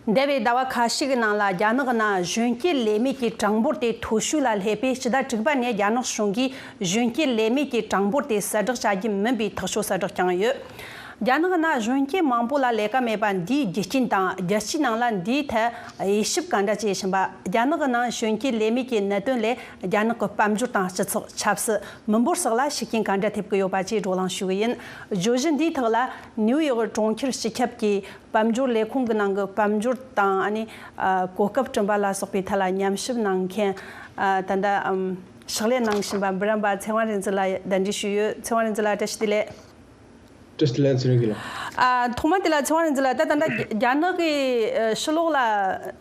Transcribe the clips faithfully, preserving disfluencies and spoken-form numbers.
འདས་པའི་ཟླ་བ་ཁ་ཤས་ཀྱི་ནང་ལ་རྒྱ་ནག་གི་ནང་གཞོན་སྐྱེས་ལས་མེད་ཀྱི་གྲངས་འབོར་དེ་མཐོ་ཤོས་ལ་སླེབས་པས། སྤྱི་ཟླ་དྲུག་པ་ནས་རྒྱ་ནག་གཞུང་གིས་གཞོན་སྐྱེས་ལས་མེད་ཀྱི་གྲངས་འབོར་དེ་གསལ་བསྒྲགས་བྱ་རྒྱུ་མིན་པའི་ཐག་གཅོད་གསལ་བསྒྲགས་བསྐྱངས་ཡོད། རྒྱ་ནག་གི་ནང་གཞོན་སྐྱེས་མང་པོ་ལ་ལས་ཀ་མེད་པ་འདིའི་རྒྱུ་རྐྱེན་དང་། རྒྱལ་སྤྱིའི་ནང་ལ་འདིའི་ཐད་དབྱེ་ཞིབ་ག་འདྲ་བྱེད་བཞིན་པ། རྒྱ་ནག་གི་ནང་གཞོན་སྐྱེས་ལས་མེད་ཀྱི་གནད་དོན་ལས་རྒྱ་ནག་གི་དཔལ་འབྱོར་དང་སྤྱི་ཚོགས། ཆབ་སྲིད། མི་འབོར་སོགས་ལ་ཤུགས་རྐྱེན་ག་འདྲ་ཐེབས་ཀྱི་ཡོད་པ་བཅས་བགྲོ་གླེང་ཞུ་གི་ཡིན། བརྗོད་གཞི་འདིའི་ཐོག་ལ་ནིའུ་ཡོག་གྲོང་ཁྱེར་སྤྱི་ཁྱབ་ཀྱི་དཔལ་འབྱོར་ལས་ཁུངས་ཀྱི་ནང་གི་དཔལ་འབྱོར་དང་། ཨ་ནི་ཨ་གོ་སྐབས་བསྐྲུན་པ་ལ་སོགས་པའི་ཐད་ལ་ཉམས་ཞིབ་གནང་མཁན། ཨ་ད་ལྟ་ཨམ་ཕྱག་ལས་གནང་བཞིན་པ་འབུམ་རམས་པ་ཚེ་དབང་རིག་འཛིན་ལགས་གདན་འདྲེན་ཞུས་ཡོད། ཚེ་དབང་རིག་འཛིན་ལགས་བཀྲ་ཤིས་བདེ་ལེགས། བཀྲ་ཤིས་བདེ་ལེགས། ཚེ་རིང་གི་ལགས། ཨ་ཐོག་མ་དེ་ལ་ཚེ་དབང་རིག་འཛིན་ལགས། ད་ད་ལྟ་རྒྱ་ནག་གི་ཨ་ཕྱི་ལོགས་ལ་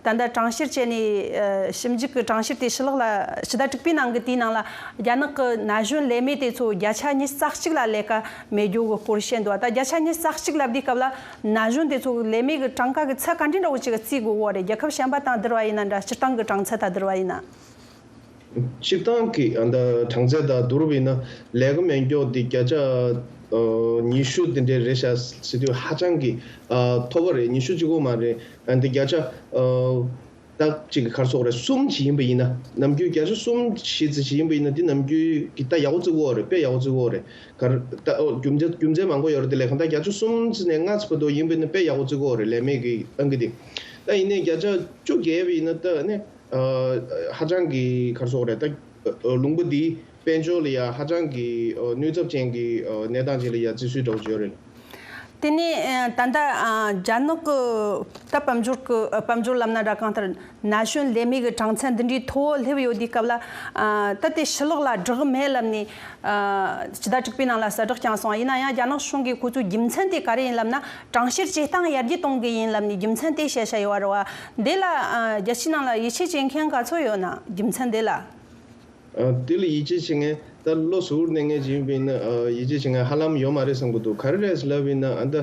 ད་ལྟ་གྲངས་བཤེར་བྱས་ནས། ཨ་ཞིབ་འཇུག་གི་གྲངས་བཤེར་དེ་ཕྱི་ལོགས་ལ་ཕྱི་ཟླ་དྲུག་པའི་ནང་གི་དེའི་ནང་ལ་རྒྱ་ནག་གི་ན་གཞོན་ལས་མེད་དེ་ཚོ་བརྒྱ་ཆ་ཉི་ཤུ་རྩ་གཅིག་ལ་ལས་ཀ་མེད་རྒྱུ་གི་སྐོར་བཤད་འདུག་ད་བརྒྱ་ཆ་ཉི་ཤུ་རྩ་གཅིག་ལབ་དུས་སྐབས་ལ་ན་གཞོན་དེ་ཚོ་གི་ལས་མེད་གི་གྲངས་ཀ་གི་ཚད་ག་འདྲ་འདྲ་བོ་ཅིག་བརྩི་དགོས་ཀྱི་ཡོད་རེད། རྒྱལ་ཁབ་གཞན་པ་དང་བསྡུར་བ་ཡིན་ན་འདྲ། སྤྱིར་བཏང་གི་གྲངས་ཚད་དང་བསྡུར་བ་ཡིན་ན། སྤྱིར་བཏང་གི་ཨ་ད་གྲངས་ཚད་དང་བསྡུར་བ་ཡིན་ན་ལས་ཀ་མེད་མཁན་དེ་བརྒྱ་ཆ་ཨ་ཉི་ཤུ་དེ་འདྲ་རེད་ཤག་ཟེར་དུས་ཧ་ཅང་གི་ཨ་མཐོ་པོ་རེད། ཉི་ཤུ་གཅིག་པོ་མ་རེད། ཨ་འདི་བརྒྱ་ཆ་ཨ་ད་ཅིག་ག་རེ་ཟེར་དགོས་རེད། གསུམ་ཅིག་ཡིན་པ་ཡིན་ན། ནམ་རྒྱུན་བརྒྱ་ཆ་གསུམ་བཞི་ཙམ་ཅིག་ཡིན་པ་ཡིན་ན་འདི་ནམ་རྒྱུན་གྱི་ད་ཡག་པོ་བརྩི་གི་ཡོད་རེད། དཔེ་ཡག་པོ་བརྩི་གི་ཡོད་རེད། ག་རེ་ད་ཨོ་རྒྱུ་མཚན་རྒྱུ་མཚན་མང་པོ་ཡོད་རེད། དེ་ལས་གང་ལྟར་བརྒྱ་ཆ་གསུམ་ཙམ་ནས་ལྔ་ཙམ་བར་དུ་ཡིན་པ་ཡིན་ན་དཔེ་ཡག་པོ་བརྩི་གི་ཡོད་རེད། ལས་མེད་ཀྱི་ཨང་ཀི་དེ། ད་ཡིན་ནའི་བརྒྱ་ཆ་བཅུ་བརྒལ་བ་ཡིན་ན་ད་ནི། ཨ་ཧ་ཅང་གི་ག་རེ་ཟེར་དགོས་རེད། ད་ཨ་ལུང་པ་འདིའི་དཔལ་འབྱོར་ལ་ཡ་ཧ་ཅང་གི་ཨ་གནོད་ཚབས་ཅན་གྱི་ཨ་གནས་སྟངས་ཅིག་ལ་ཡ་བརྩི་སྲོལ་འདྲ་བོ་ཅིག་ཡོད་རེད། དེ་ནས་ཨ་ད་ལྟ་ཨ་རྒྱ་ནག་གི་ད་དཔལ་འབྱོར་གྱི་ཨ་དཔལ་འབྱོར་ལབ་ན་འདྲ། གང་ལྟར་ན་གཞོན་ལས་མེད་ཀྱི་གྲངས་ཚད་འདི་འདྲའི་མཐོ་བོ་སླེབས་ཡོད་དུས་སྐབས་ལ། ཨ་ད་དེ་ཕྱི་ལོགས་ལ་བསྒྲགས་མེད་ལབ་ནས། ཨ་སྤྱི་ཟླ་དྲུག་པའི་ནང་ལ་གསལ་བསྒྲགས་བསྐྱངས་སོང་། ཡིན་ན་ཡང་རྒྱ་ནག་གཞུང་གིས་ཁོ་ཚོའི་རྒྱུ་མཚན་དེ་ག་རེ་ཡིན་ལབ་ན། གྲངས་བཤེར་བྱེད་སྟངས་ཡར་རྒྱས་གཏོང་གི་ཡིན་ལབ་ནས་རྒྱུ་མཚན་དེ་བཤད་བཞག་ཡོད་རེད་བ། འདི་ལ་ཨ་རྒྱལ་སྤྱིའི་ནང་ལ་ཡིད་ཆེས་བྱེད་མཁན་ག་ཚོད་ཡོད་ན། རྒྱུ་མཚན་འདི་ལ། ཨ་དེ་ལ་ཡིད་ཆེས་བྱེད་མཁན་ད་བློ་གཟུ་བོར་གནས་མཁན་ཅིག་ཡིན་པ་ཡིན་ན། ཨ་ཡིད་ཆེས་བྱེད་མཁན་ཧ་ལམ་ཡོད་མ་རེད་བསམ་གྱི་འདུག་ག་རེ་རེད་ལབ་ཡིན་ན། ཨ་ད་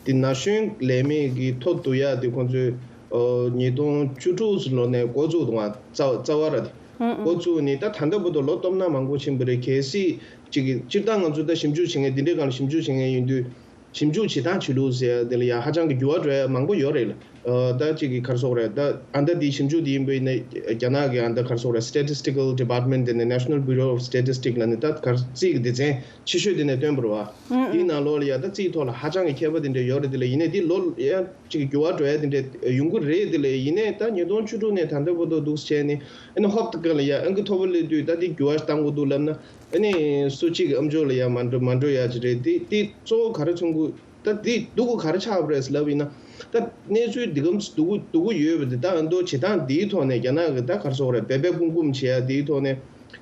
དེ་ན་གཞོན་ལས་མེད་ཀྱི་མཐོ་བསྡུ་ཡག་དེ་ཁོང་ཚོས་ཨ་ཉིས་སྟོང་བཅུ་དྲུག་ལོ་ནས་འགོ་བཙུགས་འདུག་ག་རྩ་རྩ་བ་ར་དེ། ཨང་ཨང་། འགོ་བཙུགས་ནས་ད་ད་ལྟ་བར་དུ་ལོ་སྟོང་ཕྲག་མང་པོ་ཕྱིན་པ་རེད། གལ་སྲིད་ཅིག་གི་སྤྱིར་བཏང་ང་ཚོ་ད་ཞིབ་འཇུག་བྱེད་མཁན་འདི་འདྲའི་སྒང་ལ་ཞིབ་འཇུག་བྱེད་མཁན་ཡིན་དུས། ཞིབ་འཇུག་བྱེད་སྟངས་བྱེད་ལུགས་ཟེར་ཡ་དེ་ལ་ཡ་ཧ་ཅང་གི་འགྱུར་བ་འགྲོ་ཡ་མང་པོ་ཡོད་རེད། ཨ་ད་ཅིག་གི་ག་རེ་ཟེར་དགོས་རེད། ད་ཨ་ད་དེའི་ཞིབ་འཇུག་དེ་ཡིན་པ་ཡིན་ན་རྒྱ་ནག་གི་ཨ་ད་ག་རེ་ཟེར་དགོས་རེད། Statistical Department དེ་ནས་National Bureau of Statistics ལབ་ནས་ད་ག་རེ་རྩིས་ཀྱི་སྡེ་ཚན་ཆེ་ཤོས་དེ་ནས་བཏོན་པ་རེད་བ། ཨང་། དེའི་ནང་ལོགས་ལ་ཡ་ད་རྩིས་ཐོག་ལ་ཧ་ཅང་གི་མཁས་པ་དེ་འདྲ་ཡོད་རེད། དེ་ལ་ཡིན་ནའི་དེ་ལོ་ཡ་ཅིག་གི་འགྱུར་བ་འགྲོ་ཡ་དེ་འདྲ་ཡོང་གི་རེད། དེ་ལ་ཡིན་ནའི་ད་ཉིས་སྟོང་བཅུ་དྲུག་ནས་ད་ལྟ་བར་དུ་འདུག་བྱས་ནས་ཨ་ནི་ཧོབ་ཏེ་ག་ལ་ཡ་ཨང་ཀི་མཐོ་པོ་སླེབས་དུས་ད་དེ་འགྱུར་བ་བཏང་དགོས་འདུག་ལབ་ན། ཨ་ནི་སུ་གཅིག་གི་ཨམ་ཅོག་ལ་ཡ་མ་འགྲོ་མ་འགྲོ་ཡ་ཅིག་རེད། དེ་དེ་གཙོ་བོ་ག་རེ་མཚོན་གི་ད་དེ་སྡུག་གུ་ག་རེ་ཆགས་པ་རེད་ལབ་ཡིན་ན། ད་གནས་ཚུལ་འདི་གམ་སྡུག་གུ་སྡུག་གུ་ཡོད་པ་དེ་ད་ཨ་མདོ་བྱེད་སྟངས་འདིའི་ཐོག་ནས་རྒྱ་ནག་གི་ད་ག་རེ་ཟེར་དགོས་རེད། འབད་འབད་ཀུམ་ཀུམ་བྱེད་ཡ་འདིའི་ཐོག་ནས་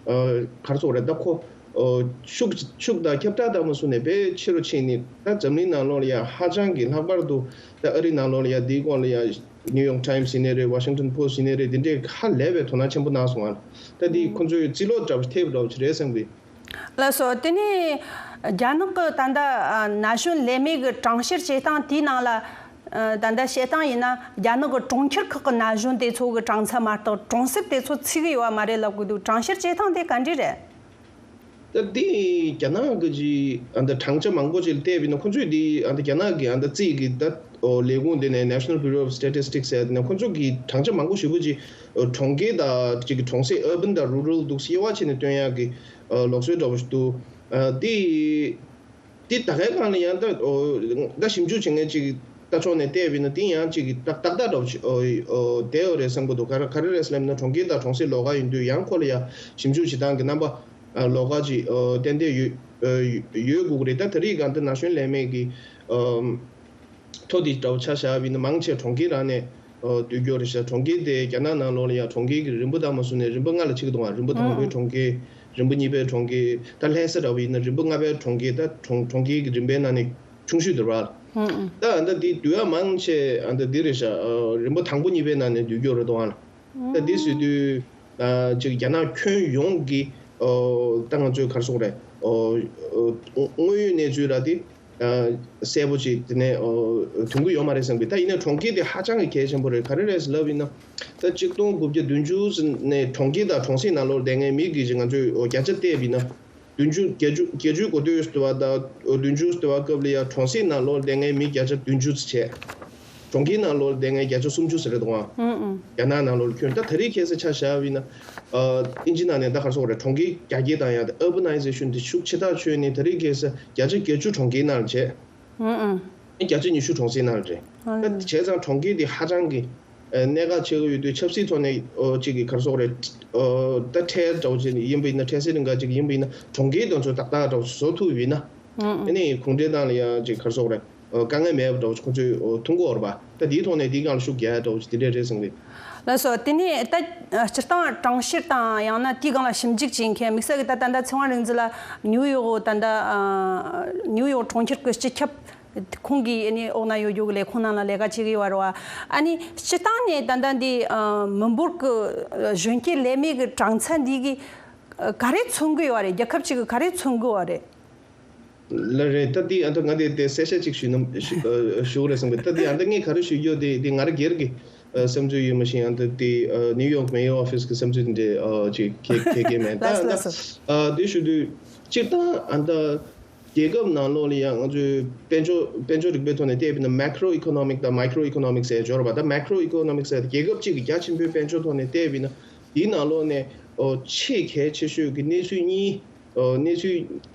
ཨ་ག་རེ་ཟེར་དགོས་རེད། ད་ཁོ་ཨ་ཤུགས་ཤུགས་དང་ཁྱབ་བསྒྲགས་དང་མ་སུ་ནས་དཔེ་ཆེ་རུ་ཕྱིན་ནས་ད་འཛམ་གླིང་ནང་ལོགས་ལ་ཡ་ཧ་ཅང་གི་ལྷག་པར་དུ་ད་ཨ་རི་ནང་ལོགས་ལ་ཡ་འདིའི་སྐོར་ལ་ཡ་New York Times ཡིན་ནའི་རེད། Washington Post ཡིན་ནའི་རེད། འདི་འདྲས་ཧ་ལས་པའི་དོ་སྣང་ཆེན་པོ་གནང་སོང་ང་། ད་འདི་ཁོ་ཚོའི་རྩིས་ལོག་འདྲ་པོ་ཐེབས་འདྲ་པོ་ཅིག་རེད་བསམ་གི། ལགས་སོ། དེ་ནས་རྒྱ་ནག་གི་ད་ལྟ་ཨ་ན་གཞོན་ལས་མེད་ཀྱི་གྲངས་བཤེར་བྱེད་སྟངས་དེའི་ནང་ལ། ཨ་ད་ལྟ་བཤད་སྟངས་ཡིན་ན་རྒྱ་ནག་གི་གྲོང་ཁྱེར་ཁག་གི་ན་གཞོན་དེ་ཚོ་གི་གྲངས་ཚད་མ་གཏོགས་གྲོང་གསེབ་དེ་ཚོ་ཚུད་ཀྱི་ཡོད་པ་མ་རེད་ལབ་གི་འདུག་གྲངས་བཤེར་བྱེད་སྟངས་དེ་ག་འདྲས་རེད། ད་དེ་རྒྱ་ནག་གི་ཅིག་ཨ་ད་གྲངས་ཆ་མང་པོ་ཅིག་ལ་བལྟས་པ་ཡིན་ན། ཁོ་ཚོས་དེ་ཨ་ད་རྒྱ་ནག་གི་ཨ་ད་རྩིས་ཀྱི་ད་ལས་ཁུངས་དེ་ནས་National Bureau of Statistics ཟེར་དེ་ནས་ཁོ་ཚོ་གི་གྲངས་ཆ་མང་པོ་ཞེ་པོ་ཅིག་གྲོང་ཁྱེར་དང་ཅིག་གི་གྲོང་གསེབ། urban དང་rural འདུག་སེ་དབྱེ་བ་ཕྱེ་ནས་སྟོན་ཡག་གི་ཨ་ལུགས་སྲོལ་འདྲ་པོ་ཞིག་འདུག་ཨ་དེ་དེ་ད་གའི་སྒང་ལ་ཡང་ད་ཨོ་ད་ཞིབ་འཇུག་བྱེད་མཁན་ཅིག་ལྟ་ཕྱོགས་ནས་བལྟས་པ་ཡིན་ན། དེ་ཡང་ཅིག་ཏག་ཏག་ཏག་འདྲ་པོ་ཞིག་ཨོ་ཨོ་བསྡད་ཡོད་རེད་བསམ་གྱི་འདུག་ག་རེ་ག་རེ་རེད་ལབ་ན། གྲོང་ཁྱེར་དང་གྲོང་གསེབ་ལོགས་ཀ་ཡིན་དུས་ཡང་ཁོ་ལ་ཡང་ཞིབ་འཇུག་བྱེད་སྟངས་ཀྱི་རྣམ་པ་ཨ་ལོགས་ཀ་ཅིག་ཨོ་ཏན་ཏན་ཡོད་ཨོ་ཡོད་དགོས་ཀྱི་རེད། ད་དེ་རིང་སྒང་དེ་ན་གཞོན་ལས་མེད་ཀྱི་ཨོ་མཐོ་དེ་འདྲ་པོ་ཆ་བཞག་པ་ཡིན་ན་མང་ཆེ་གྲོང་ཁྱེར་རང་ནས་ཨོ་སྡོད་རྒྱུ་རེད་ཤག་གྲོང་ཁྱེར་དེ་རྒྱ་ནག་ནང་ལོགས་ལ་ཡང་གྲོང་ཁྱེར་གྱི་རིམ་པ་དང་མ་སུ་ནས་རིམ་པ་ལྔ་ལ་ཕྱེ་གི་འདུག་ག་རིམ་པ་དང་པོའི་གྲོང་ཁྱེར། རིམ་པ་གཉིས་པའི་གྲོང་ཁྱེར། ད་ལྷ་ས་འདྲ་པོ་ཡིན་ན་རིམ་པ་ལྔ་པའི་གྲོང་ཁྱེར། ད་གྲོང་གྲོང་ཁྱེར་གྱི་རིམ་པའི་ནང་ནས་ཆུང་ཤོས་དེ་རེད་པ། ཨང་ཨང་། ད་ཨ་ད་འདི་བསྡུ་ཡ་མང་ཆེ་ཨ་ད་འདི་རེད་ཤག་ཨ་རིམ་པ་དང་པོ་གཉིས་པའི་ནང་ནས་བསྡུ་རྒྱུ་རེད་འདུག་ཨང་། ད་འདི་ཟེར་དུས་ཨ་ཅིག་རྒྱ་ནག་ཁྱོན་ཡོངས་ཀྱི་ཨོ་ད་ང་ཚོའི་ག་རེ་ཟེར་དགོས་རེད། ཨོ་ཨོ་དངོས་ཡོད་གནས་ཚུལ་ར་དེ་ཨ་གསལ་པོ་ཅིག་དེ་ནས་ཨོ་ཐོན་གྱི་ཡོད་མ་རེད་བསམ་གི། ད་ཡིན་ནའི་གྲོང་ཁྱེར་དེ་ཧ་ཅང་གི་གལ་ཆེན་པོ་རེད། ག་རེ་རེད་ཟེར་ལབ་ཡིན་ན། ད་གཅིག་སྟོང་དགུ་བརྒྱ་བདུན་ཅུ་ནས་གྲོང་ཁྱེར་དང་གྲོང་གསེབ་ནང་ལོགས་བསྡད་མཁན་མི་གི་ང་ཚོས་ཨོ་བརྒྱ་ཆ་བལྟས་པ་ཡིན་ན། བདུན་ཅུ་བརྒྱད་ཅུ་བརྒྱད་ཅུའི་གོ་ཐོས་ཟེར་བ་དང་བདུན་ཅུ་ཟེར་བ་སྐབས་ལ་ཡང་གྲོང་གསེབ་ནང་ལོགས་བསྡད་མཁན་མི་བརྒྱ་ཆ་བདུན་ཅུ་ཙམ་བྱས། གྲོང་ཁྱེར་ནང་ལོགས་ལ་བསྡད་མཁན་བརྒྱ་ཆ་སུམ་ཅུ་ཟེར་རེད་དང་། ཨང་ཨང་། རྒྱ་ནག་ནང་ལོགས་ལ་ཁྱོན་ད་ད་རེས་ཁ་སང་ཆ་བཞག་པ་ཡིན་ན། ཨ། དབྱིན་ཇི་ནང་ནས་ད་ག་རེ་ཟེར་དགོས་རེད། གྲོང་ཁྱེར་རྒྱ་སྐྱེད་བཏང་ཡག་དང་urbanization་དེ་ཤུགས་ཆེ་ཐག་ཆོད་ནས་ད་རེས་ཁ་སང་བརྒྱ་ཆ་བརྒྱད་ཅུ་གྲོང་ཁྱེར་ནང་ལ་བྱས། ཨང་ཨང་། བརྒྱ་ཆ་ཉི་ཤུ་གྲོང་གསེབ་ནང་ལ་རེད། ཨང་། ད་བྱས་ཙང་གྲོང་ཁྱེར་དེ་ཧ་ཅང་གི་ཨ། གནད་འགག་ཆེ་གི་ཡོད་དུས་ཆབ་སྲིད་ཐོག་ནས། ཨོ། གཅིག་གི་ག་རེ་ཟེར་དགོས་རེད། ཨོ། ད་ཁྲལ་འདྲ་བོ་ཅིག་ཡིན་པ་ཡིན་ན། ཁྲལ་སེལ་རིམ་ཁག་ཅིག་ཡིན་པ་ཡིན་ན། གྲོང་ཁྱེར་དེ་ཚོ་ཏག་ཏག་འདྲ་བོ་བཟོ་ཐུབ་པ་ཡིན་ན། ཨང་ཨང་། ཨ་ནི་གུང་ཁྲན་ཏང་ལ་ཡང་ཅིག་ག་རེ་ཟེར་དགོས་རེད། ཨོ། དཀའ་ངལ་མེད་པ་འདྲ་བོ་ཁོང་ཚོས། ཨོ། མཐོང་གི་ཡོད་རེད་པ། ད་དེའི་ཐོག་ནས་དེའི་སྒང་ལ་ཤུགས་རྒྱག་ཡག་འདྲ་བོ་ཅིག་དེ་འདྲས་རེད་བསམ་གི། ལགས་སོ། དེ་ནས་ད་སྤྱིར་བཏང་གྲངས་བཤེར་དང་ཡང་ན་དེའི་སྒང་ལ་ཞིབ་འཇུག་བྱེད་མཁན་དམིགས་བསལ་གྱི་ད་ད་ལྟ་ཚེ་དབང་རིག་འཛིན་ལགས་ནིའུ་ཡོག་ད་ལྟ་ཨ། ནིའུ་ཡོག་གྲོང་ཁྱེར་གྱི་སྤྱི་ཁྱབ་ཁོང་གི་ཨ་ནི་འོག་ན་ཡོད་རྒྱུ་གི་ལས་ཁུངས་ནང་ལ་ལས་ཀ་བྱེད་ཀྱི་ཡོད་རེད་པ། ཨ་ནི་སྤྱིར་བཏང་ནས་ད་ལྟ་འདི་ཨ། མི་འབོར་གྱི་གཞོན་སྐྱེས་ལས་མེད་ཀྱི་གྲངས་ཚད་འདི་གི་ག་རེ་མཚོན་གྱི་ཡོད་རེད། རྒྱལ་ཁབ་ཅིག་གི་ག་རེ་མཚོན་གྱི་ཡོད་རེད། ལགས་རེད། ད་འདི་ཨ། ད་ང་དེ་དེ་གསལ་བཤད་ཅིག་ཞུས་ན་ཞུ་ཨ། ཞུ་དགོས་རེད་བསམ་གི། ད་འདི་ཨ། ད་ངས་ག་རེ་ཞུ་རྒྱུ་དེ་དེ་ང་རང་སྒེར་གྱི་ཨ། བསམ་ཚུལ་ཡིན་མ་གཞི། ཨ། ད་དེ་ཨ། ནིའུ་ཡོག་མེ་ཡོར་ཨོ་ཕིས་ཀྱི་བསམ་ཚུལ་དེ་འདྲས་ཨ། ཅིག་ག་ག་ག་མེད། ད་ལགས་སོ་ལགས་སོ། ད་ཨ། དེ་ཞུ་དུས་སྤྱིར་བཏང་ཨ། ད་རྒྱལ་ཁབ་ནང་ལོགས་ལ་ཡང་ང་ཚོའི་དཔལ་འབྱོར་དཔལ་འབྱོར་རིག་པའི་ཐོག་ནས་བལྟས་པ་ཡིན་ན་མེ་ཀྲོ་ཨི་ཀོ་ནོ་མིག་དང་མའི་ཀྲོ་ཨི་ཀོ་ནོ་མིག་ཟེར་འབྱོར་བ། ད་མེ་ཀྲོ་ཨི་ཀོ་ནོ་མིག་ཟེར་རྒྱལ་ཁབ་གཅིག་གི་རྒྱ་ཆེན་པོའི་དཔལ་འབྱོར་ཐོག་ནས་བལྟས་པ་ཡིན་ན། དེའི་ནང་ལོགས་ནས་ཨོ། ཆེས་གལ་ཆེ་ཤོས་ཀྱི་གནས་ཚུལ་གཉིས། ཨོ། གནས་ཚུལ་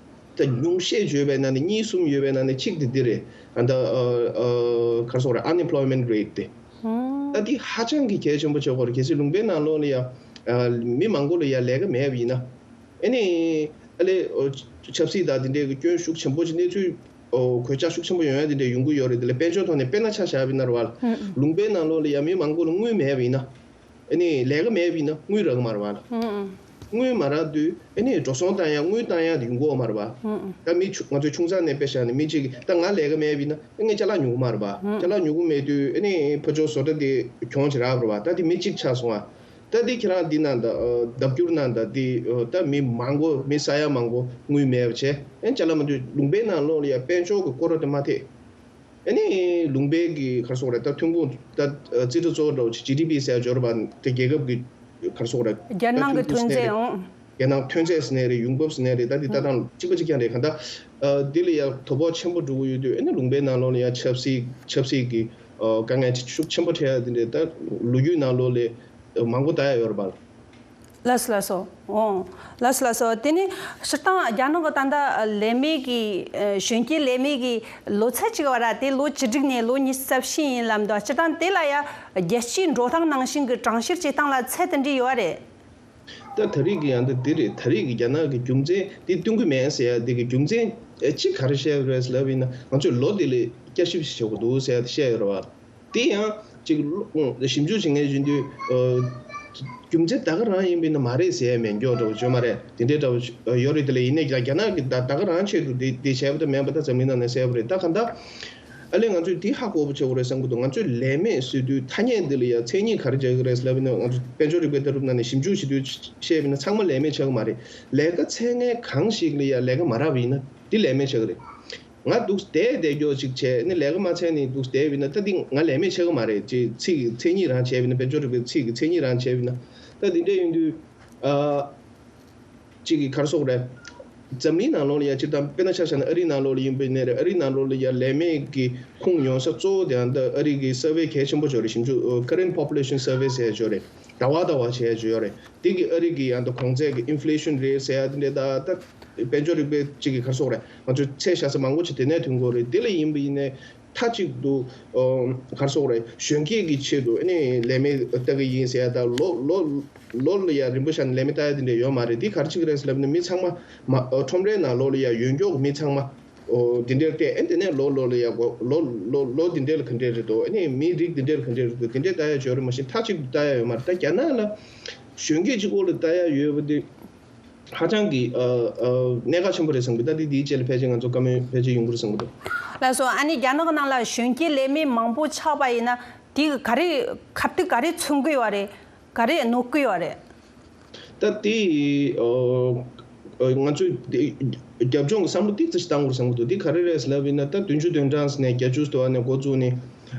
ད་ཉུང་ཤས་བརྗོད་པ་ཡིན་ན་ནི་གཉིས་གསུམ་ཡོད་པ་ཡིན་ན་ནི། གཅིག་དེ་འདི་རེད། ཨ། ད་ཨ། ཨ། ག་རེ་ཟེར་དགོས་རེད། unemployment rate་དེ། ཨང་། ད་འདི་ཧ་ཅང་གི་གལ་ཆེན་པོ་ཆགས་ཀྱི་ཡོད་རེད། གལ་སྲིད་ལུང་པའི་ནང་ལོགས་ལ་ཡ། ཨ། མི་མང་པོ་ལ་ཡ་ལས་ཀ་མེད་པ་ཡིན་ན། ཨ་ནི་ཨ་ལས། ཨོ། ཆབ་སྲིད་དང་དེ་འདྲའི་གི་སྐྱོན་ཤུགས་ཆེན་པོ་ཅིག་གནས་ཚུལ། ཨོ། གོད་ཆག་ཤུགས་ཆེན་པོ་ཡོང་ཡ་དེ་འདྲ་ཡོང་གི་ཡོད་རེད། དེ་ལ་དཔལ་འབྱོར་ཐོག་ནས་དཔེར་ན་ཆ་བཞག་པ་ཡིན་ན་རེད་པ། ཨང་ཨང་། ལུང་པའི་ནང་ལོགས་ལ་ཡ་མི་མང་པོ་ལ་དངུལ་མེད་པ་ཡིན་ན། ཨ་ནི་ལས་ཀ་མེད་པ་ཡིན་ན་དངུལ་རག་གི་མ་རེད་པ། ཨང་ཨང་། དངུལ་མ་རག་དུས་ཨ་ནི་འགྲོ་སོང་བཏང་ཡ། དངུལ་བཏང་ཡ་དེ་ཡོང་གི་ཡོད་མ་རེད་པ། ཨང་ཨང་། ད་མི་ཆུང་ང་ཚོ་ཆུང་ཙག་ནས་དཔེ་བཞག་ནས་མི་གཅིག་གིས་ད་ང་ལས་ཀ་མེད་པ་ཡིན་ན་ཨ་ངས་ཅ་ལག་ཉོ་གི་མ་རེད་པ། ཨང་ཨང་། ཅ་ལག་ཉོ་གི་མེད་དུས་ཨ་ནི་ཕར་ཕྱོགས་བཟོ་གྲྭ་དེ་གྱོང་ཅིག་རག་རེད་པ། ད་དེ་མི་གཅིག་ཆགས་སོང་ཨ། ད་དེ་ཁྱེད་རང་འདི་ནང་ད་ལྡབ་འགྱུར་ནང་ད་དེ་ད་མི་མང་པོ། མི་ས་ཡ་མང་པོ་དངུལ་མེད་པ་བྱས། ཨ་ནི་ཅ་ལག་མ་ཐོན། ལུང་པའི་ནང་ལོགས་ལ་ཡ་དཔལ་འབྱོར་གྱི་སྐོར་ར་དེ་མ་ཐེག་ཨ་ནི་ལུང་པའི་གི་ག་རེ་ཟེར་དགོས་རེད། ད་ཐོན་ཁུངས་ད་རྩིས་ཁྲ་གཙོ་བོ་འདྲ་བོ་ཅིག་ཇི་ཌི་པི་ཟེར་ཡ་འབྱོར་བ་དེ་རྒྱལ་ཁབ་ཀྱི་ག་རེ་ཟེར་དགོས་རེད། རྒྱལ་ནང་གི་ཐོན་རྫས། ཨང་། རྒྱལ་ནང་ཐོན་རྫས་ཟེར་ནའི་རེད། ཡོང་འབབ་ཟེར་ནའི་རེད། ད་དེ་ལྟ་སྟངས་གཅིག་པ་གཅིག་རྐྱང་རེད། གང་ལྟར་ཨ། འདི་ལ་ཡ་དོ་ཕོག་ཆེན་པོ་འགྲོ་གི་ཡོད་དུས་ཨ་ནི་ལུང་པའི་ནང་ལོགས་ལ་ཡ་ཆབ་སྲིད་ཆབ་སྲིད་ཀྱི་ཨ། དཀའ་ངལ་ཤུགས་ཆེན་པོ་འཕྲད་ཡ་དེ་འདྲས་ད་ལོ་རྒྱུས་ནང་ལོགས་ལ་མང་པོ་ལྟ་ཡ་ཡོད་རེད་པ། ལགས་སོ་ལགས་སོ། ཨོ། ལགས་སོ་ལགས་སོ། དེ་ནས་སྤྱིར་བཏང་རྒྱ་ནག་གི་ད་ལྟ་ལས་མེད་ཀྱི་ཨ། གཞོན་སྐྱེས་ལས་མེད་ཀྱི་ལོ་ཚད་ཅིག་ཡོད་རེད་པ། དེ་ལོ་བཅུ་དྲུག་ནས་ལོ་ཉི་ཤུ་རྩ་བཞི་ཡིན་ལབ་འདུག་སྤྱིར་བཏང་དེ་ལ་ཡ་རྒྱལ་སྤྱིའི་འགྲོ་སྟངས་ནང་བཞིན་གྱི་གྲངས་བཤེར་བྱེད་སྟངས་ལ་ཚད་དེ་འདྲ་ཡོད་རེད། ད་ད་རེས་ཀྱི་ཡང་ད་འདི་རེད། ད་རེས་ཀྱི་རྒྱ་ནག་གི་རྒྱུ་མཚན་འདི་སྟོན་གྱི་མེད་ཟེར་ཡ་འདི་གི་རྒྱུ་མཚན་ཨེ་གཅིག་ག་རེ་བཤད་ཡོད་རེད་ལབ་ཡིན་ན། ང་ཚོས་ལོ་འདི་ལ་བསྐྱར་ཞིབ་ཞིག་བྱེད་དགོས་འདུག་ཟེར་ཡ་དེ་བཤད་ཡོད་རེད་པ། དེ་ཡང་ཅིག་ལོ་ཞིབ་འཇུག་བྱེད་མཁན་ཡིན་དུས་ཨ། རྒྱུ་མཚན་ད་ག་རང་ཡིན་པ་ཡིན་ན་མ་རེད་ཟེར་ཡ་མེད་མགྱོགས་འདྲ་བོ་བྱུང་མ་རེད། དེ་འདྲའི་འདྲ་བོ་ཡོད་རེད། དེ་ལ་ཡིན་ནའི་རྒྱ་ནག་གི་ད་ད་ག་རང་ཆེད་དུ་དེ་དེ་བྱས་པ་ད་མེད་པ་ད་འཛམ་གླིང་ནང་ནས་གསལ་པོ་རེད། ད་གང་ལྟར། ཨ་ལས་ང་ཚོས་འདི་ཧ་གོ་བ་བྱེད་དགོས་རེད་བསམ་གྱི་འདུག་ང་ཚོས་ལས་མེད་ཟེར་དུས་ཐ་སྙད་འདི་ལ་ཡང་མཚན་ཉིད་ག་རེ་སྦྱར་གྱི་རེད་ཟེར་ལབ་ན། ང་ཚོ་དཔལ་འབྱོར་རིག་པའི་ལྟ་གྲུབ་ནང་ནས་ཞིབ་འཇུག་བྱེད་དུས་བཤད་པ་ཡིན་ན་ཚང་མ་ལས་མེད་ཆགས་ཀྱི་མ་རེད། ལས་ཀ་འཚོལ་མཁན་གང་ཞིག་ལ་ཡང་ལས་ཀ་མ་རག་པ་ཡིན་ན་འདི་ལས་མེད་ཆགས་ཀྱི་རེད། ང་འདུག་བསྡད་བསྡད་རྒྱུ་ཅིག་བྱས་ནས་ལས་ཀ་མ་འཚོལ་ནས་འདུག་བསྡད་པ་ཡིན་ན་ད་འདི་ང་ལས་མེད་ཆགས་ཀྱི་མ་རེད། ཅེས་ཚིག་གི་མཚན་ཉིད་རང་བྱས་པ་ཡིན་ན། དཔལ་འབྱོར་རིག་པའི་ཚིག་གི་མཚན་ཉིད་རང་བྱས་པ་ཡིན་ན། ད་འདི་འདྲ་ཡིན་དུས་ཨ། གཅིག་གིས་ག་རེ་ཟེར་དགོས་རེད། འཛམ་གླིང་ནང་ལོགས་ལ་ཡ་སྤྱིར་བཏང་དཔེར་ན་ཆ་བཞག་ན་ཨ་རིའི་ནང་ལོགས་ལ་ཡིན་པ་ཡིན་ནའི་རེད། ཨ་རིའི་ནང་ལོགས་ལ་ཡ་ལས་མེད་ཀྱི་ཁུངས་ཡོང་ས་གཙོ་བོ་དེ་ཡང་ད་ཨ་རི་གི་survey་གལ་ཆེན་པོ་ཅིག་ཡོད་རེད། ཞིབ་འཇུག་ཨ། Current Population Survey་ཟེར་ཡ་ཅིག་ཡོད་རེད། ཟླ་བ་ཟླ་བ་བྱེད་ཡ་ཅིག་ཡོད་རེད། དེ་གི་ཨ་རི་གི་ཡང་ད་གོང་ཚད་ཀྱི་inflation rate་ཟེར་ཡ་དེ་འདྲ་ད་ད་དཔལ་འབྱོར་རིག་པའི་གཅིག་གིས་ག་རེ་ཟེར་དགོས་རེད། ང་ཚོས་ཚད་བཞག་ས་མང་པོ་ཅིག་དེ་ནས་ཐོན་གྱི་ཡོད་རེད། དེ་ལ་ཡིན་པ་ཡིན་ནའི། མཐའ་གཅིག་ཏུ་ཨ། ག་རེ་ཟེར་དགོས་རེད། གཞོན་སྐྱེས་ཀྱི་ཆེད་དུ་ཨ་ནི་ལས་མེད་ལྟ་གི་ཡིན་ཟེར་ཡ་དང་། ལོ་ལོ་ལོ་ལ་ཡ་རིང་པོ་བཞག་ནས་ལས་མེད་ལྟ་ཡ་དེ་འདྲ་ཡོད་མ་རེད། འདི་ག་རེ་བྱེད་ཀྱི་རེད་ཟེར་ལབ་ན་མི་ཚང་མ་མ་ཨ། ཁྲོམ་རའི་ནང་ལོགས་ལ་ཡ་ཡོད་མགྱོགས་མི་ཚང་མ་ཨོ་འདི་འདྲར་བལྟས། ཨ་འདི་ནས་ལོ་ལོ་ལ་ཡ་གོ་ལོ་ལོ་ལོ་འདི་འདྲ་ལ་ག་འདྲ་རེད་འདུག་ཨ་ནི་མི་རིགས་འདི་འདྲ་ལ་ག་འདྲ་རེད་འདུག་འདི་འདྲ་ལྟ་ཡ་ཡོད་རེད། མ་གཞི་མཐའ་གཅིག་ཏུ་ལྟ་ཡ་ཡོད་མ་རེད། ད་རྒྱ་ནག་ལ་གཞོན་སྐྱེས་གཅིག་པོ་ལ་ལྟ་ཡ་ཡོད་པ་འདི། ཧ་ཅང་གི་ཨ་ཨ་གནད་འགག་ཆེན་པོ་རེད་བསམ་གི། ད་དེ་དེའི་རྗེས་ལ་ཕལ་ཆེར་ང་ཚོ་བཀའ་མོལ་ཕལ་ཆེར་ཡོང་གི་རེད་བསམ་གི་འདུག་ལགས་སོ། ཨ་ནི་རྒྱ་ནག་གི་ནང་ལ་གཞོན་སྐྱེས་ལས་མེད་མང་པོ་ཆགས་པ་ཡིན་ན་དེ་གི་ག་རེ་ཁ་གཏད་ག་རེ་མཚོན་གི་ཡོད་རེད། ག་རེ་གནོད་གི་ཡོད་རེད། ད་དེ་ཨ་ཨ་ང་ཚོས་དེ་རྒྱབ་ལྗོངས་ཀྱི་བསམ་བློ་ཏོག་ཙམ་ཞིག་བཏང་དགོས་བསམ་གི་འདུག་དེ་ག་རེ་རེད་ལབ་ཡིན་ན། ད་བདུན་ཅུ་དོན་གྲངས་ནས་བརྒྱད་ཅུ་དུ་བ་ནས་འགོ་བཙུགས་ནས་